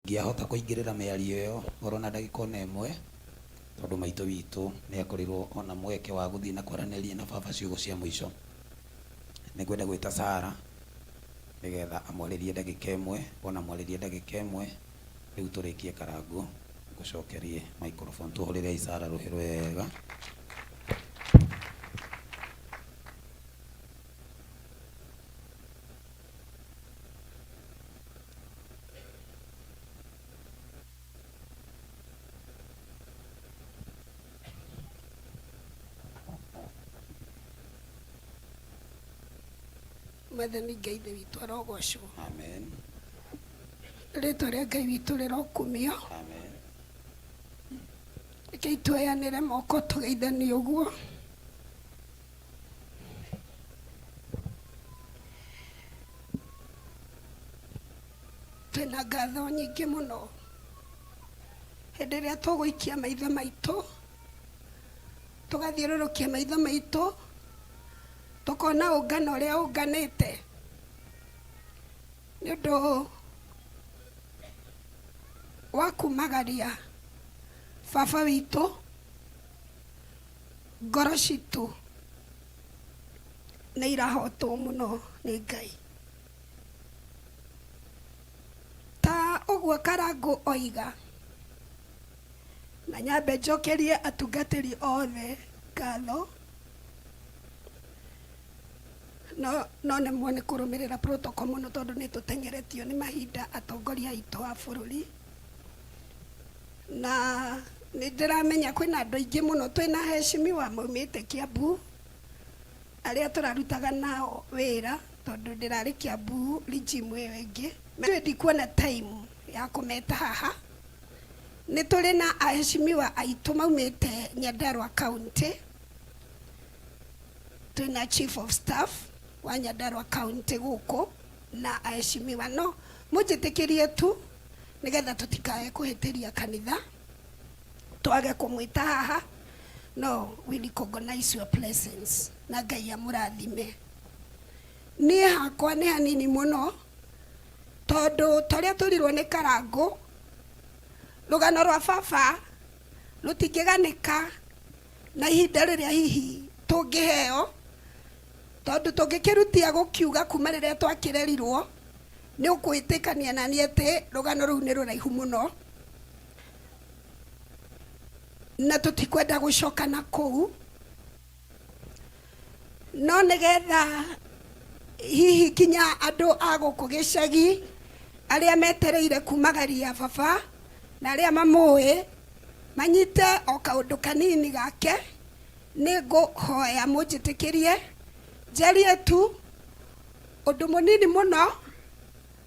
Ngĩahota kũingĩrĩra mĩario ĩyo oro na ndagĩka ona ĩmwe tondũ maitũ witũ nĩ akorirwo ona mweke wa gũthiĩ na kwaranĩria na baba ciugo cia mũico. Nĩngwenda gwĩta Sarah nĩgetha amwarĩrie ndagĩka ĩmwe, wona amwarĩria ndagĩka ĩmwe rĩu tũrĩkie Karangũ ngũcokerie microphone. Tũhũrĩrei Sarah rũhĩ rwega. Mwathani Ngai Ithe witũ arogocwo. Amen. Rĩtwa rĩa Ngai witũ rĩrokumio. Amen. Rekei tuoyanĩre moko tũgeithanie ũguo. Twĩna ngatho nyingĩ mũno hĩndĩ ĩrĩa tũgũikia maitho maitũ, tũgathiũrũrũkia maitho maitũ, tũkona ũngano ũrĩa ũnganĩte nĩ ũndũ wa kumagaria baba witũ, ngoro citũ nĩ irahotwo mũno nĩ Ngai. Ta ũguo Karangũ oiga, na nyambe njokerie atungatĩri othe ngatho, no no nemwo nĩ kũrũmĩrĩra protocol mũno tondũ nĩ tũteng'eretio nĩ mahinda atongoria aitũ a bũrũri. Na nĩ ndĩramenya kwĩna andũ aingĩ mũno twĩna heshimiwa maumĩte Kiambu arĩa tũrarutaga nao wĩra tondũ ndĩrarĩ Kiambu regime ĩyo ĩngĩ. Ndikuona time ya kũmeta haha. Nĩ tũrĩ na aheshimiwa aitũ maumĩte Nyandarua County. Twĩna chief of staff wa Nyandarua County gũkũ na aheshimiwa. No mũnjĩtĩkĩrie tu nĩgetha tũtikae kũhĩtĩria kanitha twage kũmwĩta haha, no we recognize your presence na Ngai amũrathime. Niĩ hakwa nĩ hanini mũno tondũ torĩa tũrirwo nĩ Karangũ, rũgano rwa baba rũtingĩganĩka na ihinda rĩrĩa hihi tũngĩheo, tondũ tũngĩkĩrutia gũkiuga kuma rĩrĩa twakĩrerirwo, nĩ ũkwĩtĩkania na niĩ atĩ rũgano rũu nĩ rũraihu mũno na tũtikwenda gũcoka na kũu, no nĩgetha hihi nginya andũ a gũkũ gĩcagi arĩa metereire kumagaria baba na arĩa mamũĩ manyite o kaũndũ kanini gake, nĩ ngũhoya mũnjĩtĩkĩrie njarie tu ũndũ mũnini mũno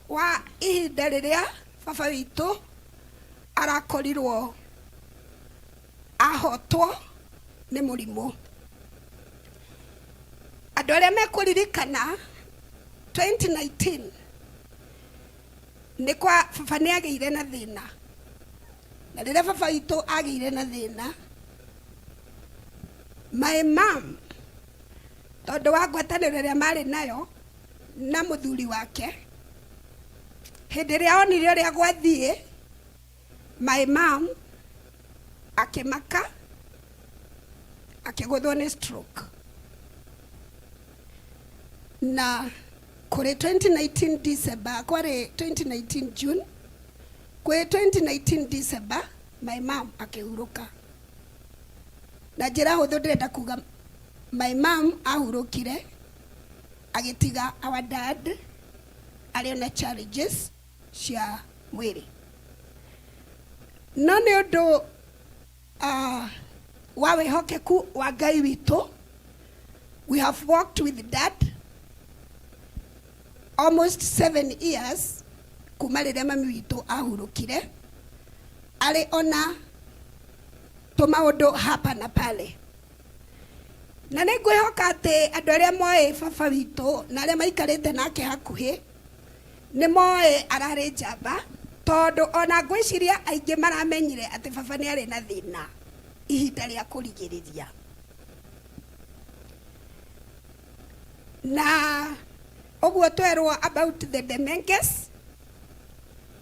wa ihinda rĩrĩa baba witũ arakorirwo ahotwo nĩ mũrimũ. Andũ arĩa mekũririkana 2019 nĩ kwa baba nĩ agĩire na thĩna, na rĩrĩa baba witũ agĩire na thĩna, my mom tondũ wa ngwatanĩro ĩrĩa marĩ nayo na mũthuri wake, hĩndĩ ĩrĩa onire ũrĩa gwathiĩ, my mom akĩmaka akĩgũthwo nĩ stroke. Na kũrĩ 2019 December, kwarĩ 2019 June, kwĩ 2019 December my mom akĩhurũka. Na njĩra hũthũ ndĩrenda kuga my mom ahurũkire agĩtiga our dad arĩ ona challenges cia mwĩrĩ. No nĩ ũndũ wa wĩhokeku wa Ngai witũ, we have worked with dad almost 7 years kuma rĩrĩa mami witũ ahurũkire, arĩ ona tũmaũndũ hapa na pale. Na nĩ ngwĩhoka atĩ andũ arĩa moĩ baba witũ na arĩa maikarĩte nake hakuhĩ nĩ moĩ ararĩ njamba, tondũ ona ngwĩciria aingĩ maramenyire atĩ baba nĩ arĩ na thĩna ihinda rĩa kũrigĩrĩria. Na ũguo twerwo about the Demenges,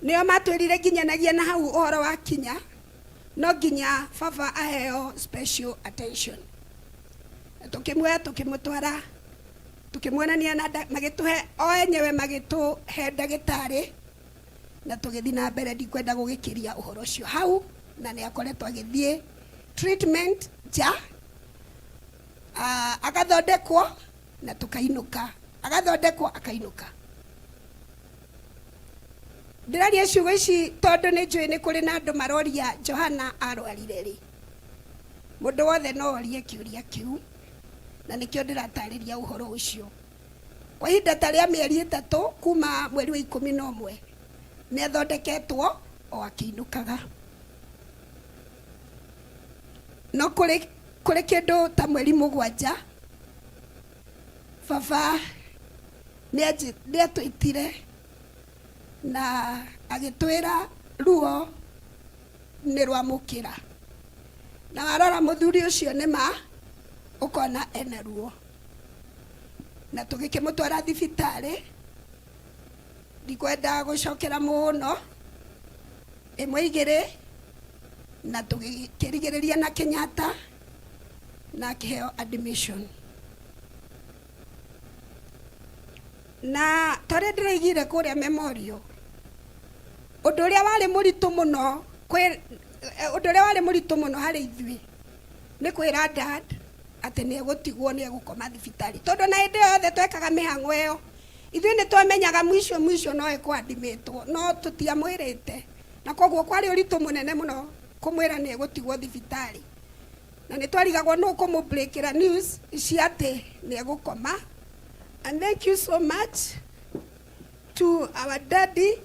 Nĩo matwĩrire nginyanagia na hau ũhoro wa kinya no nginya baba aheo special attention. Na tũkĩmuoya tũkĩmũtwara tũkĩmuonania na magĩtũhe o enyewe magĩtũhe ndagĩtarĩ na tũgĩthiĩ na mbere. Ndikwenda gũgĩkĩria ũhoro ũcio hau, na nĩ akoretwo agĩthiĩ treatment nja, agathondekwo na tũkainũka, agathondekwo akainũka. Ndĩraria ciugo ici tondũ nĩ njũĩ nĩ kũrĩ na andũ maroria Johana arwarire rĩ. Mũndũ wothe no orie kĩũria kĩu, na nĩkĩo ndĩratarĩria ũhoro ũcio. Kwa ihinda ta rĩa mĩeri 3 kuma mweri wa 11 nĩ athondeketwo o akĩinũkaga, no kũrĩ kĩndũ ta mweri 7 baba nĩ atwĩtire na agĩtwĩra ruo nĩ rwamũkĩra, na warora mũthuri ũcio nĩ ma ũkona ena ruo, na tũgĩkĩmũtwara thibitarĩ. Ndikwenda gũcokera mũno ĩmwe igĩrĩ, na tũgĩkĩrigĩrĩria na Kenyatta na akĩheo admission. Na torĩa ndĩraigire kũrĩa memorial, ũndũ ũrĩa warĩ mũritũ mũno ũndũ ũrĩa warĩ mũritũ mũno harĩ ithuĩ nĩ kwĩra dad atĩ nĩ egũtigwo, nĩ egũkoma thibitarĩ, tondũ na hĩndĩ ĩyo yothe twekaga mĩhang'o ĩyo ithuĩ nĩ twamenyaga mwisho mwisho no ekwadimĩtwo, no tũtiamwĩrĩte, na koguo kwarĩ ũritũ mũnene mũno kũmwĩra nĩ egũtigwo thibitarĩ, na nĩ twarigagwo nũ kũmũbreakĩra news ici atĩ nĩ egũkoma. And thank you so much to our daddy.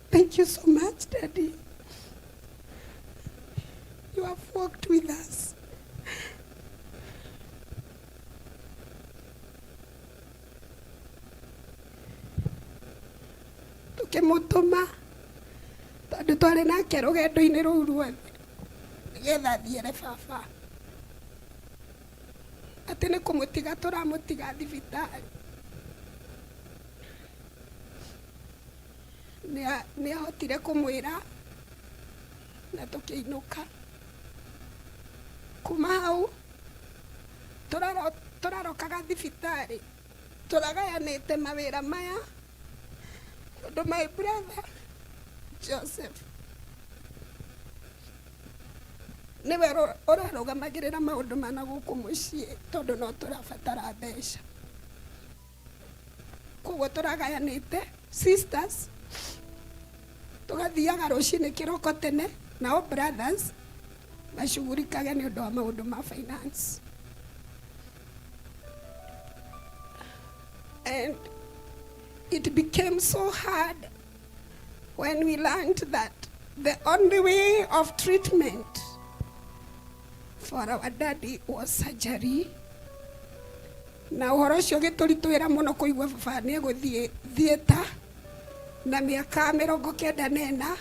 Thank you so much, Daddy. You have worked with us. Tukĩmũtũma tondũ twarĩ nake rũgendo-inĩ rũu ruothe nĩgetha athiĩre baba atĩ nĩ kũmũtiga tũramũtiga thibitarĩ. Nĩ ahotire kũmwĩra na tũkĩinũka. Kuma hau tũrarokaga thibitarĩ tũragayanĩte mawĩra maya, tondũ my brother Joseph nĩwe ũrarũgamagĩrĩra maũndũ mana gũkũ mũciĩ, tondũ no tũrabatara mbeca. Koguo tũragayanĩte sisters tũgathiaga rũcinĩ kĩroko tene, nao brothers macugurikage nĩ ũndũ wa maũndũ ma finance. And it became so hard when we learned that the only way of treatment for our daddy was surgery. Na ũhoro ũcio ũgĩtũritũhĩra mũno kũigua baba nĩ egũthiĩ theatre na mĩaka 94,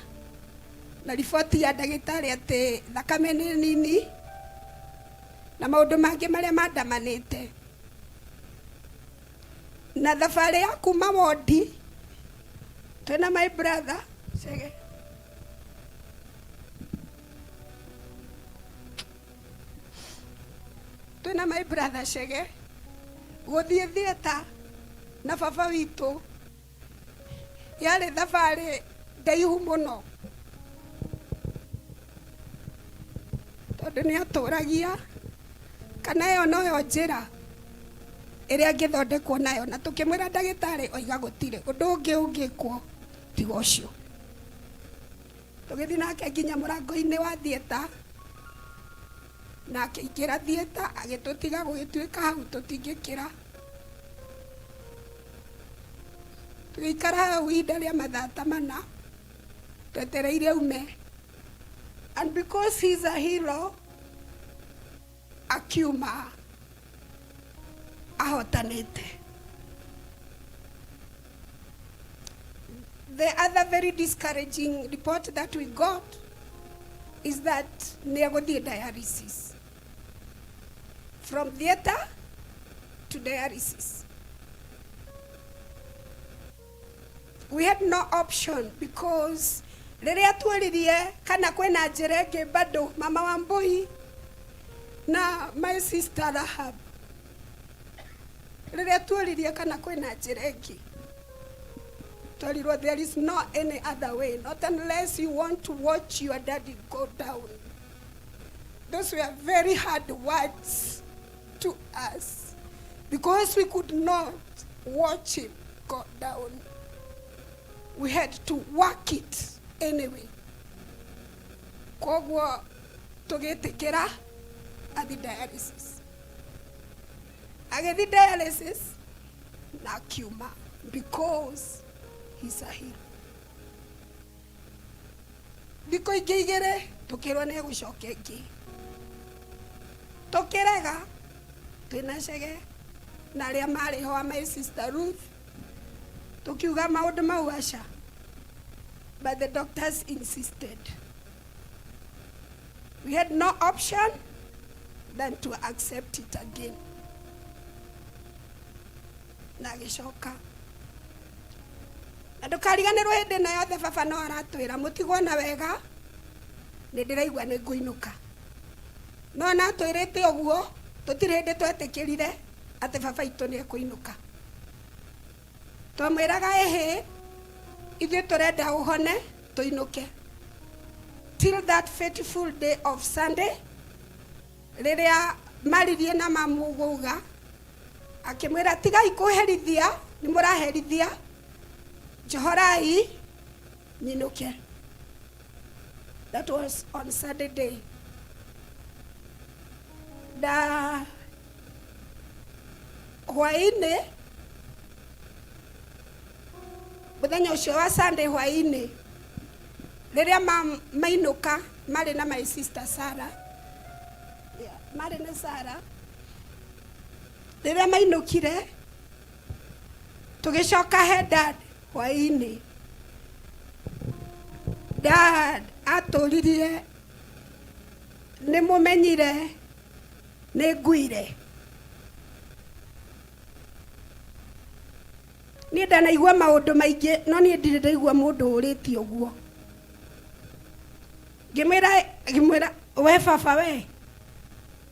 na riboti ya ndagĩtarĩ atĩ thakame nĩ nini na maũndũ mangĩ marĩa mandamanĩte na thabarĩ ya kuma wondi twĩna my brother Chege. Twĩna my brother Chege gũthiĩ theatre na baba witũ yarĩ thabarĩ ndaihu mũno, tondũ nĩ atũragia kana ĩyo noyo njĩra ĩrĩa angĩthondekwo nayo, na tũkĩmwĩra ndagĩtarĩ oiga gũtirĩ ũndũ ũngĩ ũngĩkwo tiga ũcio. Tũgĩthiĩ nake nginya mũrango-inĩ wa theatre na akĩingĩra theatre agĩtũtiga, gũgĩtuĩka hau tũtingĩkĩra. Tũgĩikara hau ihinda rĩa mathaa ta 4 twetereire aume, and because he's a hero, akiuma ahotanĩte. The other very discouraging report that we got is that nĩ egũthiĩ dialysis, from theatre to dialysis. We had no option because rĩrĩa tuoririe kana kwĩna njĩra ĩngĩ bado, Mama Wambui na my sister Rahab, rĩrĩa tuoririe kana kwĩna njĩra ĩngĩ, twerirwo there is no any other way, not unless you want to watch your daddy go down. Those were very hard words to us because we could not watch him go down. We had to work it anyway. Koguo tũgĩtĩkĩra athi dialysis. Agĩthi dialysis na akiuma because he's a hero. Thikũ ingĩ 2 tũkĩrwo nĩ egũcoka ĩngĩ, tũkĩrega twĩna Cege na arĩa marĩ ho, my sister Ruth, tukiuga maũndũ mau aca, but the doctors insisted. We had no option than to accept it again na agĩcoka. Na ndũkariganĩrwo hĩndĩ ĩno yothe baba no aratwĩra, "Mũtigwo na wega, nĩ ndĩraigua nĩ ngũinũka." No na atwĩrĩte ũguo, tũtirĩ hĩndĩ twetĩkĩrire atĩ baba itũ nĩ ekũinũka. Twamwĩraga, "Ĩhĩ, ithuĩ tũrenda ũhone tũinũke," till that fateful day of Sunday rĩrĩa maririe na mamu gũuga, akĩmwĩra, "Tigai kũherithia, nĩ mũraherithia, njohorai nyinũke." That was on Sunday day. Na hwaĩ-inĩ mũthenya ũcio wa Sunday hwaĩ-inĩ, rĩrĩa mainũka marĩ na my sister Sarah, yeah, marĩ na Sarah, rĩrĩa mainũkire tũgĩcoka he dad hwaĩ-inĩ, dad atũririe, "Nĩ mũmenyire nĩ nguire?" Niĩ ndanaigua maũndũ maingĩ, no niĩ ndirĩ ndaigua mũndũ ũrĩtie ũguo. Ngĩmwĩra, "We baba we,"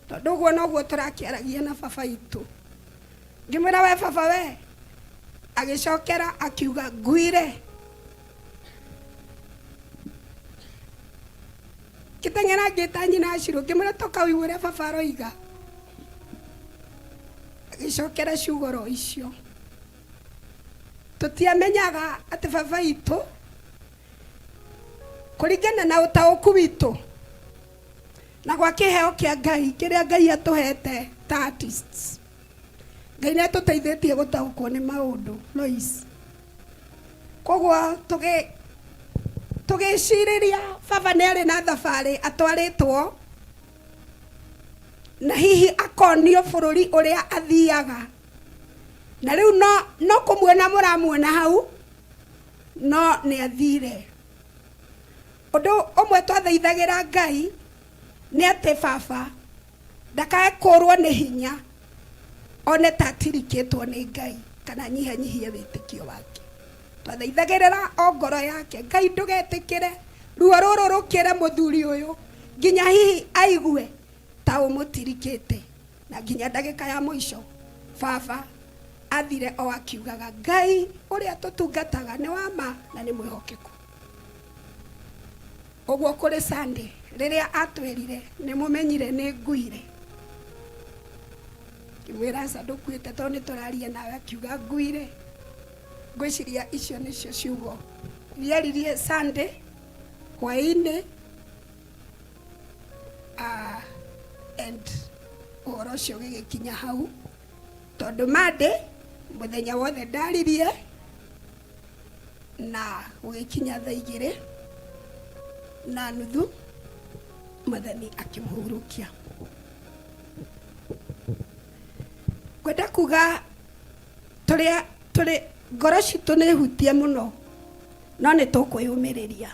tondũ ũguo noguo tũrakĩaragia na baba itũ, ngĩmwĩra, "We baba we." Agĩcokera akiuga, "Nguire." Ngĩteng'era ngĩta nyina Acirũ, ngĩmwĩra, "Toka ũigue ũrĩa baba aroiga." Agĩcokera ciugo ro icio. Tũtiamenyaga atĩ baba itũ, kũringana na ũtaũku witũ na gwa kĩheo kĩa Ngai kĩrĩa Ngai atũhete ta artists, Ngai nĩ atũteithĩtie gũtaũkwo nĩ maũndũ, Lois. Koguo tũgĩcirĩria baba nĩ arĩ na thabarĩ atwarĩtwo na hihi akonio bũrũri ũrĩa athiaga, na rĩu no kũmuona mũramuona hau, no nĩ athire. Ũndũ ũmwe twathaithagĩra Ngai nĩ atĩ baba ndakae kũrwo nĩ hinya, one ta atirikĩtwo nĩ Ngai kana nyihanyihie wĩtĩkio wake. Twathaithagĩrĩra o ngoro yake, "Ngai, ndũgetĩkĩre ruo rũrũ rũkĩre mũthuri ũyũ nginya hihi aigue ta ũmũtirikĩte." Na nginya ndagĩka ya mũico baba athire o akiugaga, "Ngai ũrĩa tũtungataga nĩ wa ma na nĩ mwĩhokeku." Ũguo kũrĩ Sunday rĩrĩa atwĩrire, "Nĩ mũmenyire nĩ nguire?" Ngĩmwĩra, "Aca, ndũkuĩte, tondũ nĩ tũraria nawe." Akiuga, "Nguire." Ngwĩciria icio nĩcio ciugo riaririe Sunday hwaĩ-inĩ, and ũhoro ũcio ũgĩgĩkinya hau, tondũ Monday mũthenya wothe ndaririe na gũgĩkinya thaa 2:30 Mwathani akĩmũhurũkia. Ngwenda kuga tũrĩa tũrĩ ngoro citũ nĩ hutie mũno, no nĩ tũkwĩyũmĩrĩria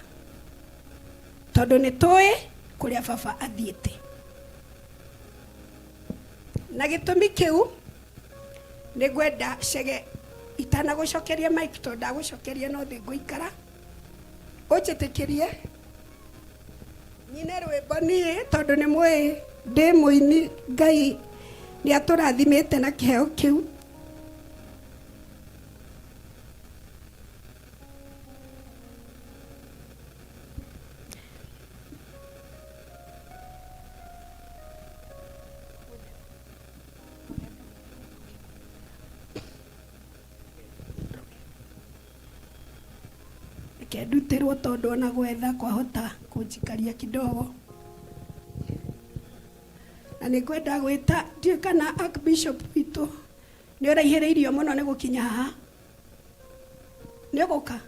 tondũ nĩ tũĩ Kũrĩa baba athiĩte. Na gĩtũmi kĩu nĩ ngwenda Chege itanagũcokeria mic, tondũ ndagũcokeria no thĩ ngũikara, ũnjĩtĩkĩrie nyine rwĩmbo niĩ, tondũ nĩ mũĩ ndĩ mũini. Ngai nĩ atũrathimĩte na kĩheo kĩu. Reke ndutĩrwo, tondũ ona gwetha kwahota kũnjikaria kidogo, na nĩ ngwenda gwĩta, ndiũĩ kana Archbishop witũ nĩ ũraihĩrĩirio mũno nĩ gũkinya haha. Nĩ ũgũka?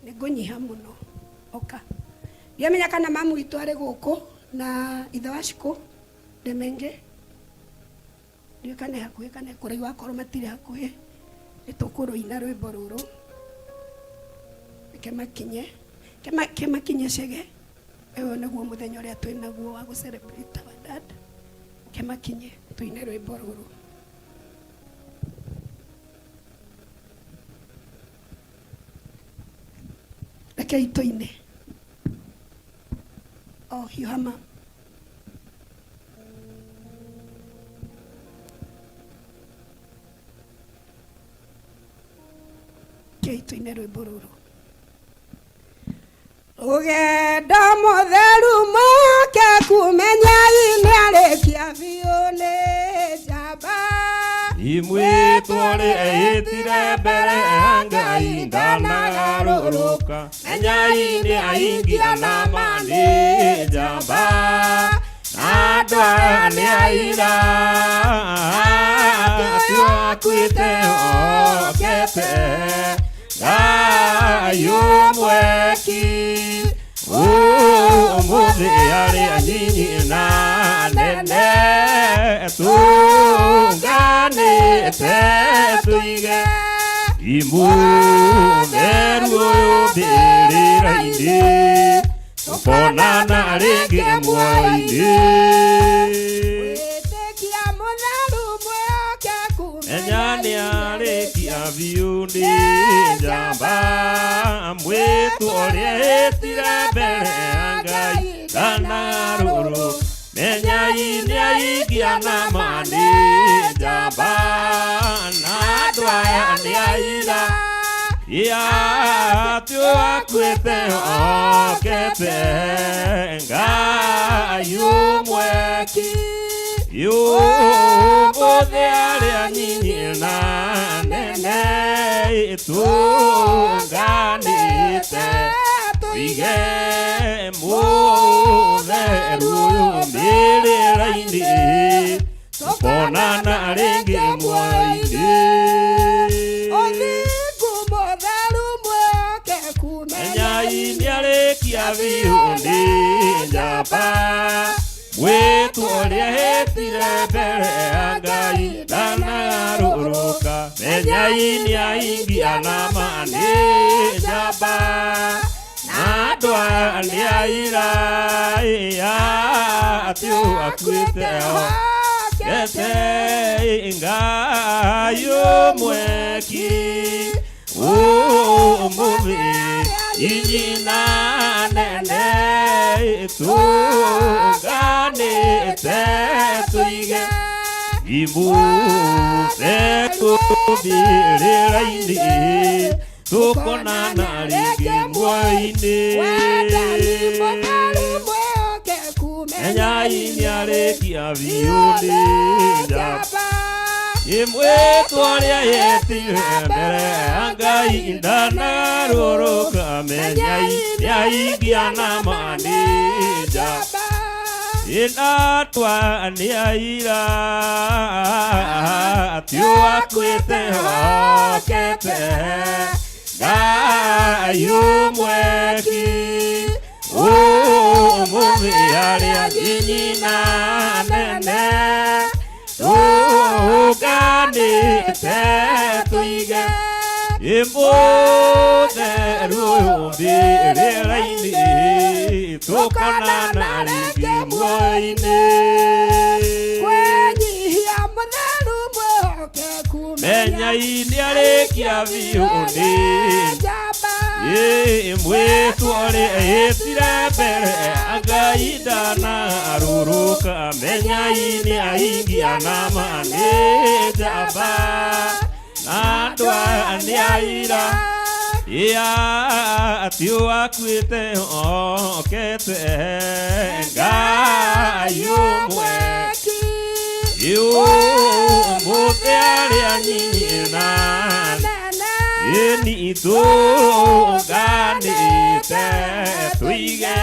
Nĩ ngũnyiha mũno oka. Ndiamenya kana mamu witũ arĩ gũkũ na ithe wa Cikũ Ndemenge. Ndiũĩ kana hakuhĩ kana kũraihu. Akorwo matirĩ hakuhĩ, nĩ tũkũrũina rwĩmbo rũrũ. Reke makinye, ke makinye. Cege, ũyũ nĩguo mũthenya ũrĩa twĩ naguo wa gũ celebrate our dad. Ke makinye tũine rwĩmbo rũrũ. Rekei tũine. O hiũha ma. Rekei tũine rwĩmbo rũrũ. Rũgendo mũtheru moke kumenyai nĩ arĩkia biũ, nĩ njamba. Imwĩtwo rĩ ĩtire mbere ya Ngai ndanagarũrũka, menyai nĩ aingia na ma nĩ njamba, na andũ aya nĩ aira atĩ akuĩte okete. Ngai ũmweki ũmũthĩ arĩa nyinyi na nene tũnganĩte tũige imutheru ũyũ mbĩrĩra-inĩ, tũkonana rĩngĩ muoyo-inĩ. Wĩtĩkia mũtheru mwĩhokeku. Menya nĩ arĩkia biũ, nĩ njamba, mwĩtwo ũrĩa ĩtire mbere ya Ngai ndanagarũrũ, menyai nĩ aingia na ma nĩ njamba, na andũ aya nĩ aira atĩ akuĩte okete. Ngai ũmweki ũmũthĩ arĩa nyinyi na nene tũnganĩte tũige mũtheru ũyũ mbĩrĩra-inĩ, tũkonana rĩngĩ muoyo-inĩ. Ũthingu mũtheru mwĩhokeku. Menyai nĩarĩkia biũ, nĩ njamba, mwĩtwo ũrĩa ĩtire mbere ya Ngai ndanagarũrũka, menyai nĩaingia na ma nĩ njamba, na andũ aya nĩ aira atĩ akuĩte okete. Ngai ũmweki ũmũthĩ inyina nene tũnganĩte tũige imũtheru mbĩrĩra-inĩ, tũkonana rĩngĩ muoyo-inĩ. Wendani mũtheru mwĩhokeku. Menyai nĩarĩkia biũ, nĩ njamba, imwĩtwo ũrĩa yetire mbere ya Ngai ndanagarũrũka, menyai nĩaingia na ma nĩ njamba, inatwa nĩ aira atĩ akuĩte okete. Ngai ũmweki ũmũthĩ arĩa nyinyi na nene tũnganĩte tũige imũtheru ũyũ mbĩrĩra-inĩ. Tũkonana rĩngĩ muoyo-inĩ. Kwenyihia mũtheru mwĩhokeku. Menyai nĩ arĩkia biũ nĩ njamba. Ĩ mwĩtwo ũrĩa ĩtire mbere Ngai ndanaarũrũka. Menyai nĩ ahingia na ma nĩ njamba, na andũ aya nĩ aira. Ia atĩ ũakuĩte okete Ngai ũmwe. Ũmũthĩ arĩa nyinyi na ĩni tũnganĩte tũige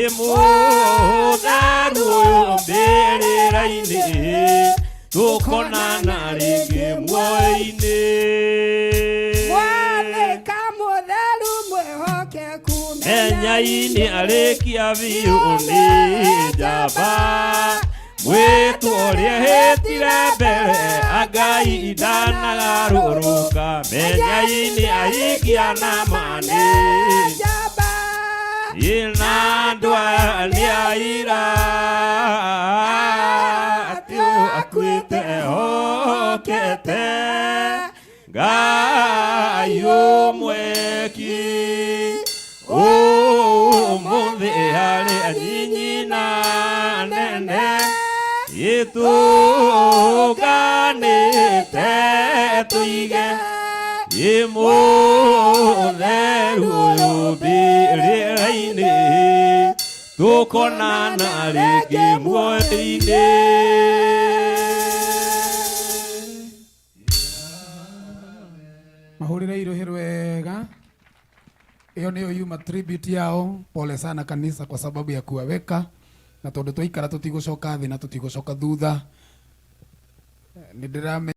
ĩmũtheru ũyũ mbĩrĩra-inĩ, tũkonana rĩngĩ muoyo-inĩ. Mwathĩka mũtheru mwĩhokeku. Menyai nĩ arĩkia biũ nĩ njamba, mwĩtwo ũrĩa hĩtire mbere Ngai ndanagarũrũka. Menyai nĩ ahingia na ma nĩ njamba. Ĩna andũ aya nĩ aira atĩ ũyũ akuĩte ehokete Ngai ũmweki. Ũmũthĩ harĩ nyinyi na nene ĩtũnganĩte tũige ĩmũtheru ũyũ mbĩrĩra-inĩ, tũkonana rĩngĩ muoyo-inĩ. Mahũrĩre iruhĩ wega. Ĩyo nĩyo yuma tribute yao. Pole sana kanisa kwa sababu ya kuwaweka, na tondũ twaikara tũtigũcoka thĩ na tũtigũcoka thutha. Nĩ ndĩrame.